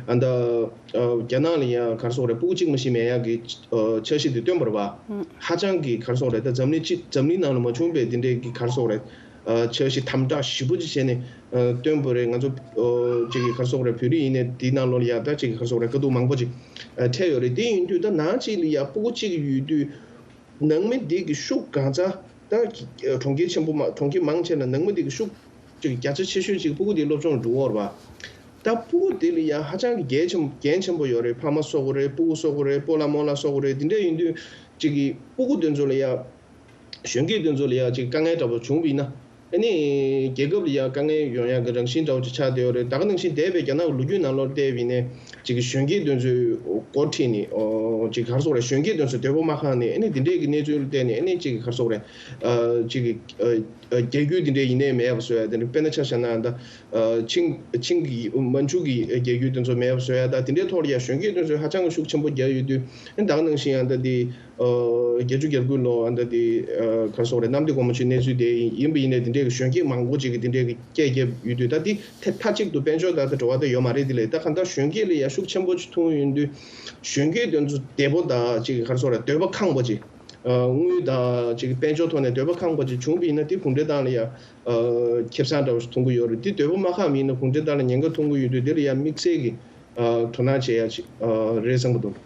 ཨ་ད། ཨ་རྒྱ་ནག་ལ་ཡང་ག་རེ་ཟེར་དགོས་རེད། སྤུ་གུ་གཅིག་མ་གཏོགས་མེད་ཡག་གི་ཨ་འཆར་གཞི་དེ་བཏོན་པ་རེད་པ། ཨང་། ཧ་ཅང་གི་ག་རེ་ཟེར་དགོས་རེད། ད་འཛམ་གླིང་སྤྱི་འཛམ་གླིང་ནང་ལ་མ་བྱུང་བའི་དེ་འདྲའི་གི་ག་རེ་ཟེར་དགོས་རེད། འཆར་གཞི་དམ་དྲག་ཞེ་པོ་ཅིག་བྱས་ནས་བཏོན་པ་རེད། ང་ཚོ་ཅིག་གི་ག་རེ་ཟེར་དགོས་རེད། བོད་རིགས་ཡིན་ནའི་འདི་ནང་ལོགས་ལ་ཡ་ད་ཅིག་གི་ག་རེ་ཟེར་དགོས་རེད། དཀའ་སྡུག་མང་པོ་ཅིག་འཕྲད་ཡོད་རེད། དེ་ཡིན་དུས་ད་ནང་ཅིག་ལ་ཡ་སྤུ་གུ་གཅིག་ཡོད་དུས། ནང་མི་འདི་གི་ཤུགས་གང་ཚ། ད་གྲོང་ཁྱེར་ཆེན་པོ་མ་གྲོང་ཁྱེར་མང་ཆེ་ན་ནང་མི་འདི་གི་ཤུགས་ཅིག་བརྒྱ་ཆ་ཆེ་ཤོས་ཅིག་སྤུ་གུ་འདི་སློབ་སྦྱོང་འགྲོ་བར་བ། ད་སྤུ་གུ་འདི་ལ་ཡ་ཧ་ཅང་གི་འགན་ཆེན་འགན་ཆེན་པོ་ཡོད་རེད། ཕ་མ་གསོ་དགོས་རེད། སྤུ་གུ་གསོ་དགོས་རེད། སྤོ་ལགས་རྨོ་ལགས་གསོ་དགོས་རེད། འདི་འདྲ་ཡིན་དུས་ཅིག་གི་སྤུ་གུ་འདི་ཚོ་ལ་ཡ་གཞོན་སྐྱེས་འདི་ཚོ་ལ་ཡ་ཅིག་དཀའ་ངལ་འདྲ་པོ་བྱུང་བ་ཡིན་ན། ཨ་ནི་རྒྱལ་ཁབ་ལ་ཡང་དཀའ་ངལ་ཡོང་ཡག་གི་རང་བཞིན་འདྲ་བོ་ཅིག་ཆགས་བསྡད་ཡོད་རེད། ད་ག་ནང་བཞིན་འདས་པའི་རྒྱ་ནག་གི་ལོ་རྒྱུས་ནང་ལོགས་བལྟས་པ་ཡིན་ནའི་ཅིག་གི་གཞོན་སྐྱེས་དེ་ཚོའི་འགོ་ཁྲིད་ནས་ཨོ་ཅིག་ག་རེ་ཟེར་དགོས་རེད། གཞོན་སྐྱེས་དེ་ཚོ་འདོད་པ་མ་ཁེངས་ནས་ཨ་ནི་འདི་འདྲས་ཀྱི་གནས་ཚུལ་ལ་བལྟས་ནས་ཨ་ནི་ཅིག་གི་ག་རེ་ཟེར་དགོས་རེད། ཨ་ཅིག་གི་ཨ་ཨ་རྒྱལ་རྒྱུད་འདི་འདྲས་ཡིན་ནའི་མེད་པ་བཟོ་ཡ་དེ་འདྲ། དཔེར་ན་ཆ་བཞག་ན་ད་ཨ་ཆིང་ཆིང་གི་མན་ཇུ་གི་རྒྱལ་རྒྱུད་དེ་ཚོ་མེད་པ་བཟོ་ཡ། ད་དེ་འདྲའི་ཐོག་ལ་ཡང་གཞོན་སྐྱེས་དེ་ཚོས་ཧ་ཅང་གི་ཤུགས་ཆེན་པོ་རྒྱག་ཡོད་དུས་ཨ་ནི་ད་ག་ནང་བཞིན་ཡང་ད་འདི། བརྒྱད་ཅུ་གྱ་དགུ་ལོ་ཨ་ད་དེ་ག་རེ་ཟེར་དགོས་རེད། གནམ་བདེ་སྒོ་མོ་ཆེའི་གནས་ཚུལ་དེ་ཡིན་པ་ཡིན་ནའི་དེ་འདྲའི་གི་གཞོན་སྐྱེས་མང་པོ་ཅིག་གིས་དེ་འདྲའི་གི་སྐད་བརྒྱབ་ཡོད་དུས། ད་དེ་ཐད་མཐའ་གཅིག་ཏུ་དཔལ་འབྱོར་དང་དེ་འབྲེལ་བ་ད་ཡོད་མ་རེད། དེ་ལས་ད་གང་ལྟར་གཞོན་སྐྱེས་ལ་ཡ་ཤུགས་ཆེན་པོ་ཅིག་ཐུག་ཡོང་དུས་གཞོན་སྐྱེས་དེ་ཚོ་བདེ་པོ་དང་ཅིག་ག་རེ་ཟེར་དགོས་རེད། འདོད་པ་ཁེངས་པོ་ཅིག་དངུལ་དང་ཅིག་དཔལ་འབྱོར་ཐོག་ནས་འདོད་པ་ཁེངས་པོ་ཅིག་བྱུང་བ་ཡིན་ན་དེ་གུང་ཁྲན་ཏང་ལ་ཡ་ཁེ་བཟང་འདྲ་བོ་ཞིག་ཐོན་གྱི་ཡོད་རེད། དེ་འདོད་པ་མ་ཁེངས་པ་ཡིན་ན་གུང་ཁྲན་ཏང་ལ་ཉེན་ཁ་ཐོན་གྱི་ཡོད་དུས་དེ་ལ་ཡ་དམིགས་བསལ་གྱི་ཨ་དོ་སྣང་བྱེད་ཡ་ཅིག་ཨ་རེད་བསམ་གྱི་འདུག་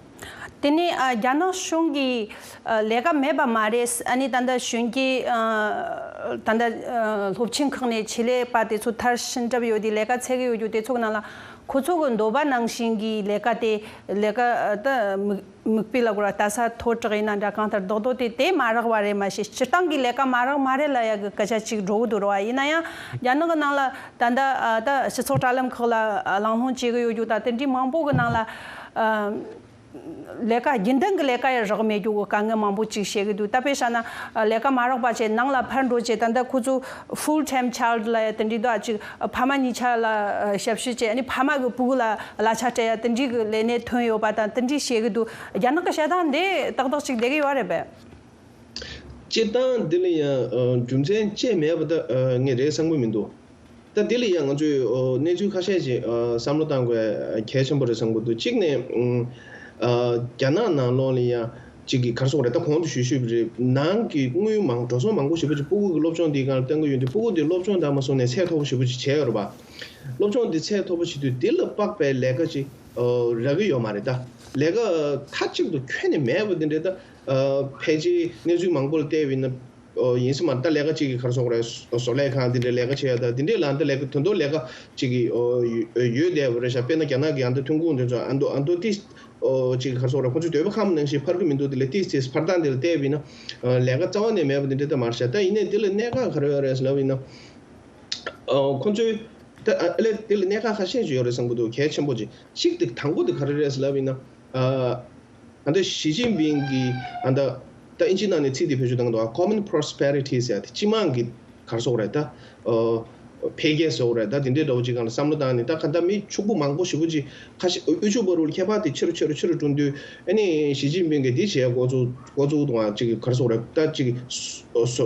དེ་ནས་ཨ་རྒྱ་ནག་གཞུང་གིས་ཨ་ལས་ཀ་མེད་པ་མ་རེད། ཨ་ནི་ད་ལྟ་གཞོན་སྐྱེས་ཨ་ད་ལྟ་ཨ་སློབ་ཆེན་ཁག་ནས་ཆེད་ལས་པ་དེ་ཚོ་མཐར་ཕྱིན་གྲབས་ཡོད་དེ་ལས་ཀ་འཚོལ་གྱི་ཡོད་རྒྱུ་དེ་ཚོ་གི་ནང་ལ་ཁོ་ཚོ་གི་འདོད་པ་ནང་བཞིན་གྱི་ལས་ཀ་དེ་ལས་ཀ་ཨ་ད་མིག་མིག་དཔེ་ལ་གོ་ར་ལྟ་ས་མཐོ་དྲགས་ཡིན་ན་འདྲ་གང་ལྟར་རྡོག་རྡོག་དེ་དེ་མ་རག་པ་རེད། མ་གཞི་སྤྱིར་བཏང་གི་ལས་ཀ་མ་རག་མ་རེད་ལབ་ཡ་གི་སྐད་ཆ་ཅིག་འགྲོ་གི་འདུག་ར་བ། ཡིན་ན་ཡང་རྒྱ་ནག་གི་ནང་ལ་ད་ལྟ་ཨ་ད་སྤྱི་ཚོགས་དྲ་ལམ་ཁག་ལ་ཨ་གླེང་སློང་བྱེད་གི་ཡོད་རྒྱུ་དང་དེ་འདྲའི་མང་པོ་གི་ནང་ལ་ཨ་ལས་ཀ་རྒྱུན་ལྡན་གྱི་ལས་ཀ་ཡང་རག་མེད་རྒྱུ་གི་དཀའ་ངལ་མང་པོ་ཅིག་བཤད་གི་འདུག་ད་དཔེ་བཞག་ན་ཨ་ལས་ཀ་མ་རག་པ་བྱས་ནང་ལ་ཕར་འགྲོ་བྱས་ད་ལྟ་ཁོ་ཚོ་full time child ལབ་ཡ་དེ་འདྲའི་འདུག་ཨ་ཅིག་ཕ་མ་གཉིས་ཆ་ལ་ཨ་ཞབས་ཞུ་བྱས། ཨ་ནི་ཕ་མ་གི་སྤུ་གུ་ལ་གླ་ཆ་སྤྲད་ཡ་དེ་འདྲའི་གི་ལས་གནས་ཐོན་ཡོད་པ་དང་དེ་འདྲའི་བཤད་གི་འདུག་རྒྱ་ནག་གི་བཤད་སྟངས་འདི་ཏག་ཏག་ཅིག་བསྡད་གི་ཡོད་རེད་པས། སྤྱིར་བཏང་འདི་ལ་ཡང་ཨ་རྒྱུ་མཚན་ཅིག་མེད་པ་ད་ཨ་ངས་རེད་བསམ་གི་མི་འདུག་ད་འདི་ལ་ཡང་ང་ཚོས་ཨ་གནས་ཚུལ་ཁ་ཤས་ཅིག་ཨ་བསམ་བློ་བཏང་དགོས་གལ་ཆེན་པོ་རེད་བསམ་གི་འདུག་གཅིག་ནས་ཨ་རྒྱ་ནག་ནང་ལོགས་ལ་ཡང་གཅིག་གི་ག་རེ་ཟེར་དགོས་རེད། ད་གོང་དུ་ཞུས་ཞུས་པ་རེད། ནང་གི་དངུལ་མང་འགྲོ་སོང་མང་པོ་ཞེ་པོ་ཅིག་སྤུ་གུ་གི་སློབ་སྦྱོང་འདིའི་སྒང་ལ་བཏང་གི་ཡོད་དུས་སྤུ་གུ་འདི་སློབ་སྦྱོང་དང་མ་སོང་ནས་ཚད་མཐོ་པོ་ཞེ་པོ་ཅིག་བྱས་ཡོད་རེད་པ། སློབ་སྦྱོང་འདི་ཚད་མཐོ་པོ་བྱེད་དུས་འདི་ལ་དཔག་པའི་ལས་ཀ་ཅིག་ཨ་རག་གི་ཡོད་མ་རེད། ད་ལས་ཀ་མཐའ་གཅིག་ཏུ་ཁྱོན་ནས་མེད་པ་འདི་འདྲ་ད། ཨ་ཕལ་ཆེར་གནས་ཚུལ་མང་པོ་ལ་བལྟས་པ་ཡིན་ན་ཨོ་ཡིན་ས་མ་རེད། ད་ལས་ཀ་གཅིག་གི་ག་རེ་ཟེར་དགོས་རེད། བཟོ་ལས་ཁང་འདི་འདྲའི་ལས་ཀ་བྱེད་ཡ་ད་འདི་འདྲའི་ལ་ད་ལས་ཀ་དོན་དུ་ལས་ཀ་གཅིག་གི་ཨོ་ཡོད་ཡོད་བསྡད་པ་རེད་ཤག་དཔེར་ན་རྒྱ་ནག་གི་ཨ་མདོ་ཐོན་ཁུངས་འདི་ཚོ་ཨ་མདོ་ཨ་མདོ་ཏིས་ཨོ་གཅིག་གི་ག་རེ་ཟེར་དགོས་རེད། ཁོང་ཚོའི་འདོད་པ་ཁེངས་པ་ནང་བཞིན་འཕར་གི་མི་འདུག་དེ་ལས་ཏིས་ཏིས་འཕར་སྟངས་དེ་ལ་བལྟས་པ་ཡིན་ན་ཨ་ལས་ཀ་རྩ་བ་ནས་མེད་པ་འདི་འདྲ་ད་མ་རེད་ཤག་ད་ཡིན་ནའི་འདི་ལ་གནད་འགག་ག་རེ་ཡོད་རེད་ཟེར་ལབ་པ་ཡིན་ན། ཨོ་ཁོང་ཚོའི་ད་ཨ་ལས་དེ་ལ་གནད་འགག་ཁ་ཤས་ཅིག་ཡོད་རེད་བསམ་གི་འདུག་གལ་ཆེན་པོ་ཅིག་གཅིག་དེ་དང་པོ་དེ་ག་རེ་རེད་ཟེར་ལབ་པ་ཡིན་ན། ཨ་ད་ཞི་ཅིན་ཕིང་གིས་ཨ་ད་ད་ཨིན་ཇི་ནང་ནས་ཚིག་དེ་བེད་སྤྱོད་བཏང་གི་འདུག་ཨ་common prosperity ཟེར་ཡ་དེ་སྤྱི་དམངས་ཀྱི་ག་རེ་ཟེར་དགོས་རེད། ད་ཨོ་འཕེལ་རྒྱས་ཟེར་དགོས་རེད། ད་དེ་འདྲའི་འདྲ་བོ་ཅིག་སྒང་ལ་བསམ་བློ་བཏང་ནས་ད་ག་ད་མི་ཕྱུག་པོ་མང་པོ་ཞེ་པོ་ཅིག་ཁ་ཤས་ཡུལ་ཕྱུག་པོ་རུ་ཁྱད་པར་དེ་ཆེ་རུ་ཆེ་རུ་ཆེ་རུ་འགྲོ་དུས་ཨ་ནི་ཞི་ཅིན་ཕིང་གིས་འདི་བྱས་འགོ་བཙུགས་འགོ་བཙུགས་འདུག་ཨ་ཅིག་ག་རེ་ཟེར་དགོས་རེད། ད་ཅིག་བཟོ་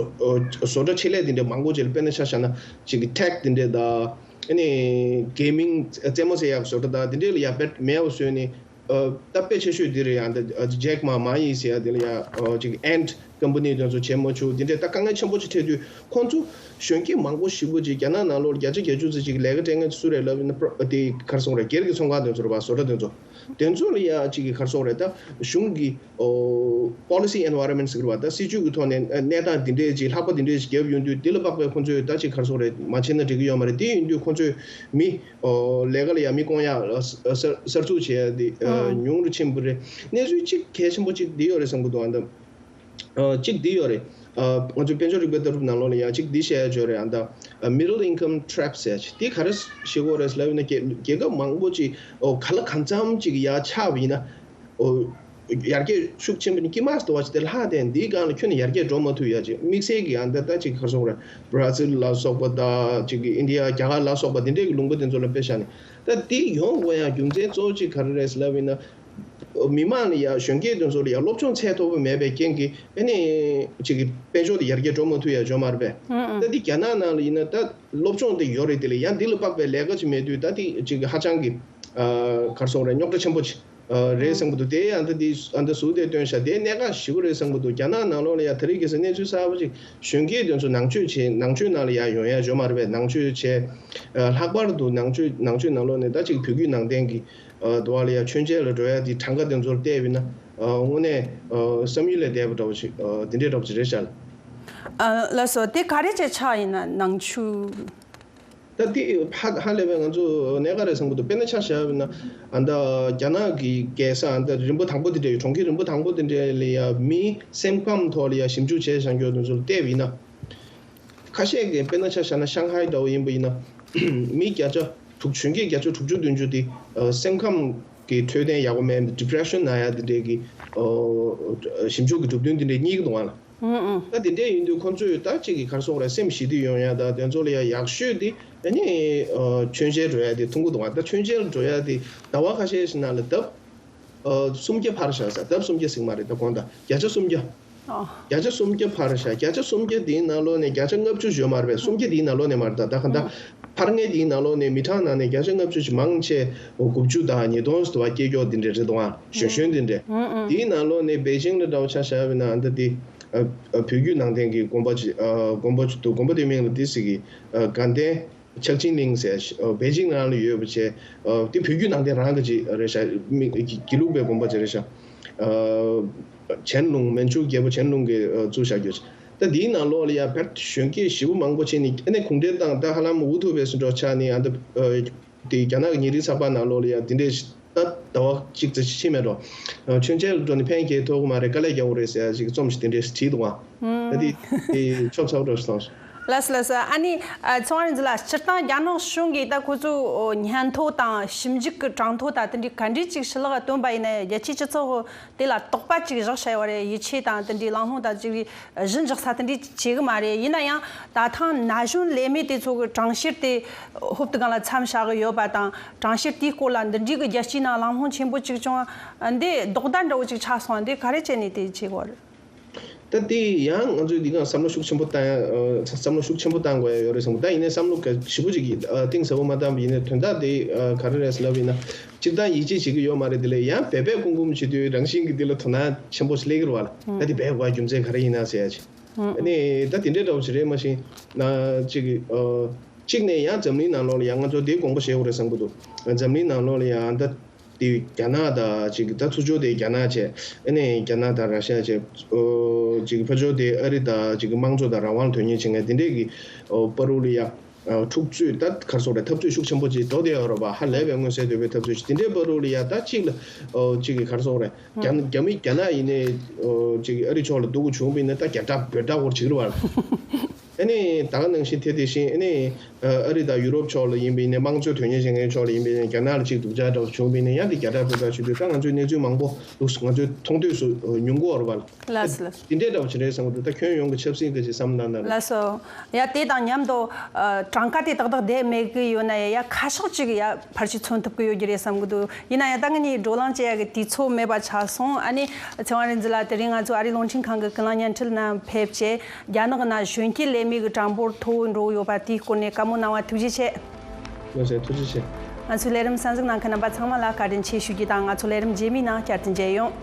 བཟོ་གྲྭ་ཆེད་ལས་དེ་འདྲ་མང་པོ་ཅིག་ལ་དཔེར་ན་ཆ་བཞག་ན་ཅིག་tech དེ་འདྲ་དང་ཨ་ནི་gaming རྩེད་མོ་རྩེ་ཡག་བཟོ་གྲྭ་དང་དེ་འདྲ་ལ་ཡ་བེད་མེད་པ་བཟོས་ནས། ཨ་ད་དཔེ་ཆེ་ཤོས་འདི་རེད། ཡང་ད་ཇེག་མ་མ་ཡི་ཟེར་ཡ་དེ་ལ་ཡ་ཨ་ཅིག་ant company དེ་ཚོ་བྱེད་མ་བཅུག་དེ་འདྲའི་ད་དཀའ་ངལ་ཆེན་པོ་ཅིག་འཕྲད་དུས་ཁོང་ཚོ་གཞོན་སྐྱེས་མང་པོ་ཞེ་པོ་ཅིག་རྒྱ་ནག་ནང་ལོགས་བརྒྱ་ཆ་བརྒྱད་ཅུ་ཙམ་ཅིག་ལས་ཀ་སྤྲད་མཁན་སུ་རེད་ལབ་ཡིན་ན་པྲོ་དེ་ག་རེ་ཟེར་དགོས་རེད། སྒེར་གྱི་ཚོང་ཁང་དེ་ཚོ་རེད་པ། བཟོ་གྲྭ་དེ་ཚོ་དེ་ཚོ་ལ་ཡ་ཅིག་གི་ག་རེ་ཟེར་དགོས་རེད། ད་གཞུང་གི་ཨོ་policy environment ཟེར་གི་རེད་པ། ད་སྲིད་ཇུས་ཀྱི་ཐོག་ནས་གནས་སྟངས་འདི་འདྲས་ཅིག་ལྷག་པ་འདི་འདྲས་ཅིག་བརྒྱབ་ཡོང་དུས་འདི་ལ་དཔག་པའི་ཁོང་ཚོས་ད་ཅིག་ག་རེ་ཟེར་དགོས་རེད། མ་བྱས་ན་འགྲིག་གི་ཡོད་མ་རེད། དེ་ཡིན་དུས་ཁོང་ཚོས་མི་ཨོ་ལས་ཀ་ལ་ཡ་མི་བསྐོ་ཡག་གསར་གསར་འཛུགས་བྱས་ཡ་དེ་ཨ་ཉུང་རུ་ཕྱིན་པ་རེད། གནས་ཚུལ་གཅིག་གལ་ཆེན་པོ་གཅིག་འདི་ཡོད་རེད་བསམ་གི་འདུག་ཨ་ད་ཨ་གཅིག་འདི་ཡོད་རེད། ཨ་ང་ཚོའི་དཔལ་འབྱོར་རིག་པའི་ལྟ་གྲུབ་ནང་ལོགས་ལ་ཡ་གཅིག་འདི་བཤད་ཡ་ཡོད་རེད། ཨ་ད་ཨ་middle income trap ཟེར་ཡ་ཅིག་འདི་ག་རེ་ཞིག་གོ་རེད་ལབ་ཡིན་ན་རྒྱལ་རྒྱལ་ཁབ་མང་པོ་ཅིག་ཨོ་ག་ལ་གང་འཚམ་ཅིག་ཡ་ཆགས་པ་ཡིན་ན་ཨོ་ཡར་རྒྱས་ཤུགས་ཆེན་པོ་ནི་དཀྱིལ་མ་ཟེར་བ་ཅིག་དེ་ལྷག་དེ་འདིའི་སྒང་ལ་ཁྱོན་ནས་ཡར་རྒྱས་འགྲོ་མ་ཐུབ་ཡ་ཅིག་དམིགས་བསལ་གྱི་ཨ་ད་ད་ཅིག་ག་རེ་ཟེར་དགོས་རེད། Brazil ལ་སོགས་པ་ད་ཅིག་གི་India རྒྱ་གར་ལ་སོགས་པ་འདི་འདྲའི་གི་ལུང་པ་དེ་ཚོ་ལ་དཔེ་བཞག་ནས། ད་འདི་ཡོང་དགོས་ཡ་རྒྱུ་མཚན་གཙོ་བོ་གཅིག་ག་རེ་རེད་ལབ་ཡིན་ན། མི་མང་ལ་ཡ་གཞོན་སྐྱེས་དེ་ཚོ་ལ་ཡ་སློབ་སྦྱོང་ཚད་མཐོ་པོ་མེད་པའི་རྐྱེན་གྱིས་ཨ་ནི་ཅིག་གི་དཔལ་འབྱོར་དེ་ཡར་རྒྱས་འགྲོ་མ་ཐུབ་ཡ་ཡོད་མ་རེད་པས། ཨང་ཨང་། ད་འདི་རྒྱ་ནག་ནང་ལ་ཡིན་ན་ད་སློབ་སྦྱོང་དེ་ཡོད་རེད། དེ་ལ་ཡང་འདི་ལ་དཔག་པའི་ལས་ཀ་ཅིག་མེད་དུས་ད་འདི་ཅིག་གི་ཧ་ཅང་གི་ཨ་ག་རེ་ཟེར་དགོས་རེད། རྙོག་དྲ་ཆེན་པོ་ཅིག་ ཨ་རེད་བསམ་གི་འདུག་དེ་ཡང་ད་དེ་ཨ་ད་ཟུར་དེ་སྟོན་ཤག་དེ་གནད་འགག་ཞེ་པོ་རེད་བསམ་གི་འདུག་རྒྱ་ནག་ནང་ལོགས་ལ་ཡ་ད་རེས་ཁ་སང་གནས་ཚུལ་གསར་པ་ཅིག་གཞོན་སྐྱེས་དེ་ཚོ་ནང་ཆོས་བྱེད་ནང་ཆོས་ནང་ལ་ཡ་ཡོང་ཡ་ཡོད་མ་རེད་པས། ནང་ཆོས་བྱས་ཨ་ལྷག་པར་དུ་ནང་ཆོས་ནང་ཆོས་ནང་ལོགས་ནས་ད་ཅིག་བོད་བརྒྱུད་ནང་བསྟན་གྱི་ཨ་དུ་བ་ལ་ཡ་མཆོད་མཇལ་ལ་འགྲོ་ཡ་དེ་གྲངས་ཀ་དེ་ཚོར་བལྟས་པ་ཡིན་ན་ཨ་དངོས་གནས་ཨ་བསམ་ཡུལ་ལས་འདས་པ་འདྲ་བོ་ཅིག་ཨ་དེ་འདྲའི་འདྲ་བོ་ཅིག་རེད་ཤག་ཨ་ལགས་སོ། དེ་ག་རེ་བྱས་ཆགས་ཡིན་ན་ནང་ཆོས། ད་དེ་ཧ་ཧ་ལས་པའི་ང་ཚོ་གནད་འགག་རེད་བསམ་གི་འདུག་དཔེར་ན་ཆ་བཞག་པ་ཡིན་ན་ཨ་ད་རྒྱ་ནག་གི་རྒྱལ་ས་ཨ་ད་རིམ་པ་དང་པོ་དེ་འདྲའི་གྲོང་ཁྱེར་རིམ་པ་དང་པོ་དེ་འདྲའི་ལ་ཡ་མིའི་སེམས་ཁམས་ཐོག་ལ་ཡ་ཞིབ་འཇུག་བྱས་བཞག་རྒྱུ་དེ་ཚོ་ལ་བལྟས་པ་ཡིན་ན། ཁ་ཤས་ཀྱིས་དཔེར་ན་ཆ་བཞག་ན་ཤང་ཧའེ་འདྲ་བོ་ཡིན་པ་ཡིན་ན། མི་བརྒྱ་ཆ་དྲུག་གཞོན་སྐྱེས་བརྒྱ་ཆ་དྲུག་ཅུ་བདུན་ཅུ་དེ་ཨ་སེམས་ཁམས་ཀྱི་འཕྲོད་བསྟེན་ཡག་པོ་མེད་ཌི་པི་རེ་ཤན་ན་ཡ་དེ་འདྲའི་གི་ཨ་ཞིབ་འཇུག་གི་གྲུབ་དོན་དེ་འདྲའི་རྙེད་ཀྱི་འདུག་ཨ་ལ། ཨང་ཨང་། ད་དེ་འདྲ་ཡིན་དུས་ཁོང་ཚོས་ད་ཅིག་གི་ག་རེ་ཟེར་དགོས་རེད། སེམས་ཞི་བདེ་ཡོང་ཡ་ད་དེ་ཚོ་ལ་ཡ་ཡག་ཤོས་དེ་ཨ་ནི་ཨ་མཆོད་མཇལ་འགྲོ་ཡ་དེ་མཐོང་གི་འདུག་ཨ། ད་མཆོད་མཇལ་འགྲོ་ཡ་དེ་ཟླ་བ་ཁ་ཤས་ཤིག་ནང་ལ་ལྡབ་ཨ་སུམ་བརྒྱ་འཕར་བཞག་ཟེར། ལྡབ་སུམ་བརྒྱ་ཟེར་གི་མ་རེད། ད་དགོངས་དག་བརྒྱ་ཆ་སུམ་བརྒྱ། ཨ། བརྒྱ་ཆ་སུམ་བརྒྱ་འཕར་བཞག་བརྒྱ་ཆ་སུམ་བརྒྱ་དེའི་ནང་ལོགས་ནས་བརྒྱ་ཆ་ལྔ་བཅུ་ཞིག་ཡོད་མ་རེད་པས། སུམ་བརྒྱ་དེའི་ནང་ལོགས་ནས་མ་རེད། ད་ད་ག་ད་འཕར་མཁན་དེའི་ནང་ལོགས་ནས་མི་གྲངས་ནང་ནས་བརྒྱ་ཆ་ལྔ་བཅུ་ཞིག་མང་ཆེ་དགུ་བཅུ་དང་ཉིས་སྟོང་ཟེར་བ་སྐྱེས་མགྱོགས་དེ་འདྲ་རེད་འདུག་ཨ། གཞོན་གཞོན་དེ་འདྲ། ཨང་ཨང་། དེའི་ནང་ལོགས་ནས་པེ་ཅིང་ལ་འདྲ་བོ་ཆ་བཞག་པ་ཡིན་ན་ཨ་ད་དེ་ཨ་ཨ་བོད་བརྒྱུད་ནང་བསྟན་གྱི་དགོན་པ་ཅིག་ཨ་དགོན་པ་ཅིག་འདུག་དགོན་པ་དེའི་མིང་ལ་དེ་ཟེར་གི་ཨ་དགའ་ལྡན། ཕྱག་ཆེན་གླིང་ཟེར་ཞིག་པེ་ཅིང་ནང་ལ་ཡོད་པ་བྱས། དེ་བོད་བརྒྱུད་ནང་བསྟན་རང་གི་ཅིག་རེད་ཤག་མི་དགེ་ལུགས་པའི་དགོན་པ་ཅིག་རེད་ཤག་ཆན་ལུང་མན་ཇུ་རྒྱལ་པོ་ཆན་ལུང་གིས་བཙུགས་བཞག་རྒྱུ་ཅིག་ད་དེའི་ནང་ལོགས་ལ་ཡ་བལ་གཞོན་སྐྱེས་ཞེ་པོ་མང་པོ་བྱས་ནས་ཨ་ནི་གུང་ཁྲན་ཏང་ད་ཧ་ལམ་འུ་ཐུག་པའི་སུ་འགྲོ་ཆགས་ནས་ཨ་ད་དེ་རྒྱ་ནག་གི་ཉིན་རེའི་ཚགས་པར་ནང་ལོགས་ལ་ཡ་དེ་འདྲས་ད་ཟླ་བ་གཅིག་ཙམ་ཕྱིན་མེད་འགྲོ། མཆོད་མཇལ་འགྲོ་ནས་ཕན་སྐྱེལ་ཐུབ་ཀྱི་མ་རེད། དཀའ་ལས་རྒྱག་དགོས་རེད་ཟེར་ཡ་ཅིག་རྩོམ་ཞིག་དེ་འདྲས་བྲིས་འདུག་ཨང་། ད་དེ་དེ་ཆོབ་ཚ་པོ་འགྲོ་ཞིག་སོང་། ལགས་སོ་ལགས་སོ། ཨ་ནི་ཨ་ཚེ་དབང་རིག་འཛིན་ལགས། སྤྱིར་བཏང་རྒྱ་ནག་གཞུང་གིས་ད་ཁོ་ཚོའི་སྙན་ཐོ་དང་ཞིབ་འཇུག་གི་གྲངས་ཐོ་དང་དེ་འདྲའི་ག་འདྲའི་ཅིག་ཕྱི་ལོགས་ལ་བཏོན་པ་ཡིན་ན་རྒྱལ་སྤྱིའི་སྤྱི་ཚོགས་དེ་ལ་དོགས་པ་ཅིག་བཞག་བྱས་པ་རེད། ཡིད་ཆེས་དང་དེ་འདྲའི་གླེང་སློང་དང་ཅིག་གཞི་འཇགས་ས་དེ་འདྲའི་བྱེད་གི་མ་རེད། ཡིན་ན་ཡང་ད་ཐེངས་ན་གཞོན་ལས་མེད་དེ་ཚོ་གི་གྲངས་བཤེར་དེ་ཧོབ་ཏེ་སྒང་ལ་མཚམས་བཞག་གི་ཡོད་པ་དང་། གྲངས་བཤེར་དེའི་སྐོར་ལ་འདི་འདྲའི་གི་རྒྱལ་སྤྱིའི་ནང་གླེང་སློང་ཆེན་པོ་ཅིག་བྱུང་། འདི་ལྡོག་ཟླ་འདྲ་བོ་ཅིག་ཆགས་སོང་། འདི་ག་རེ་བྱས་ནས་དེ་བྱེད་དགོས་རེད། ད་དེ་ཡང་ང་ཚོས་འདི་ག་བསམ་བློ་ཤུགས་ཆེན་པོ་བཏང་ཡ་བསམ་བློ་ཤུགས་ཆེན་པོ་བཏང་དགོས་ཡ་ཡོད་རེད་བསམ་གི། ད་ཡིན་ནའི་བསམ་བློ་ག་ཞེ་པོ་ཅིག་གཏིང་ཟབ་པོ་མ་བཏང་བ་ཡིན་ནའི་དོན་དག་དེ་ག་རེ་རེད་ཟེར་ལབ་ཡིན་ན། སྤྱིར་བཏང་ཡིད་ཆེས་བྱེད་ཀྱི་ཡོད་མ་རེད། དེ་ལས་ཡང་བོད་པས་སྐུ་འབུམ་བྱེད་དུས་རང་བཞིན་གྱི་འདི་ལ་དོ་སྣང་ཆེན་པོ་ཞིག་སླེབས་ཀྱི་རེད་བ་ལ། ད་དེ་བས་དགོས་རྒྱུ་མཚན་ག་རེ་ཡིན་ན་ཟེར་ཡ་ཅིག་ཨ་ནི་ད་དེ་འདྲའི་འདྲ་བོ་ཞིག་རེད། མ་གཞི་ན་ཅིག་ཨ་གཅིག་ནས་ཡང་འཛམ་གླིང་ནང་ལོགས་ལ་ཡང་ང་ཚོ་དེ་དགོངས་པ་བཞེས་དགོས་རེད་བསམ་གྱི་འདུག་འཛམ་གླིང་ནང་ལོགས་ལ་ཡང་ད་དེ་རྒྱ་ནག་དང་ཅིག་ད་ཚུར་ཕྱོགས་དེ་རྒྱ་ནག་བྱས། ཨ་ནི་རྒྱ་ནག་དང་ར་ཤ་བྱས། ཨོ་ཅིག་ཕར་ཕྱོགས་དེ་ཨ་རི་དང་ཅིག་དམངས་གཙོ་དང་རང་དབང་དོན་གཉེར་བྱེད་མཁན་དེ་འདྲས་ཀྱི་ཨོ་བར་དུ་ལ་ཡང་འཁྲུག་རྩོད་ད་ག་རེ་ཟེར་དགོས་རེད། འཐབ་རྩོད་ཤུགས་ཆེན་པོ་ཅིག་འགྲོ་བསྡད་ཡོད་རེད་པ། ཧ་ལས་པའི་མངོན་གསལ་དོད་པའི་འཐབ་རྩོད་ཅིག་དེ་འདྲའི་བར་དུ་ལ་ཡང་ད་ཅིག་ལ་ཨོ་ཅིག་གི་ག་རེ་ཟེར་དགོས་རེད། རྒྱ་རྒྱ་མི་རྒྱ་ནག་ཡིན་ནའི་ཨོ་ཅིག་ཨ་རི་ཕྱོགས་ལ་འདུག་དགོས་བྱུང་བ་ཡིན་ན་ད་རྒྱ་དགྲ་བོད་དགྲ་སྐོར་བྱེད་ཀྱི་རེད་པ། ཨ་ནི་ད་ག་ནང་བཞིན་དེ་དེ་བཞིན་ཨ་ནི་ཨ་རི་དང་ཡུ་རོབ་ཕྱོགས་ལ་ཡིན་པ་ཡིན་ནའི་དམངས་གཙོ་དོན་གཉེར་བྱེད་མཁན་ཕྱོགས་ལ་ཡིན་པ་ཡིན་ནའི་རྒྱ་ནག་ལ་ཅིག་སྡུག་ཅག་འདྲ་བོ་བྱུང་བ་ཡིན་ནའི་ཡང་དེ་རྒྱ་དགྲ་བོད་དགྲ་བྱེད་དུས་ད་ང་ཚོའི་གནས་ཚུལ་མང་པོ་འདུག་ང་ཚོས་མཐོང་ཐོས་སུ་ཨ་མྱོང་གི་ཡོད་རེད་པ། ལགས་སོ་ལགས་སོ། དེ་འདྲའི་འདྲ་བོ་ཅིག་རེད་བསམ་གྱི་འདུག་ད་ཁྱོན་ཡོངས་ཀྱི་ཆབ་སྲིད་ཀྱི་ཅིག་བསམ་བློ་བཏང་ན། ལགས་སོ། ཡ་དེ་དང་མཉམ་དུ་ཨ་གྲངས་ཀ་དེ་ཏག་ཏག་བསྡད་མེད་ཀྱི་ཡོད་ན་ཡང་ཡ་ཁ་ཕྱོགས་ཅིག་ཡ་ཕལ་ཆེར་མཚོན་ཐུབ་ཀྱི་ཡོད་ཀྱི་རེད་བསམ་གྱི་འདུག་ཡིན་ན་ཡང་ད་ངེད་གཉིས་བགྲོ་གླེང་བྱེད་ཡ་གི་དུས་ཚོད་མེད་པ་ཆགས་སོང་། ཨ་ནི་ཚེ་དབང་རིག་འཛིན་ལགས་དེ་རིང་ང་ཚོ་ཨ་རིའི་རླུང་འཕྲིན་ཁང་གི་ཀུན་གླེང་བརྙན་འཕྲིན་ནང་ཕེབས་བྱས་རྒྱ་ནག་ནང་གཞོན་སྐྱེས་ལས་མེད་ཀྱི་གྲངས་འབོར་མཐོ་བོ་འགྲོ་གི་ཡོད་པ་དེའི་སྐོར་ནས་བཀའ་མོལ་གནང་བ་ཐུགས་རྗེ་ཆེ། ལགས་སོ་ཐུགས་རྗེ་ཆེ། ང་ཚོའི་ལས་རིམ་གསན་གཟིགས་གནང་མཁན་རྣམ་པ་ཚང་མ་ལ་བཀའ་དྲིན་ཆེ་ཞུ་རྒྱུ་དང་། ང་ཚོ་ལས་རིམ་རྗེས་མའི་ནང་བསྐྱར་དུ་མཇལ་ཡོང་།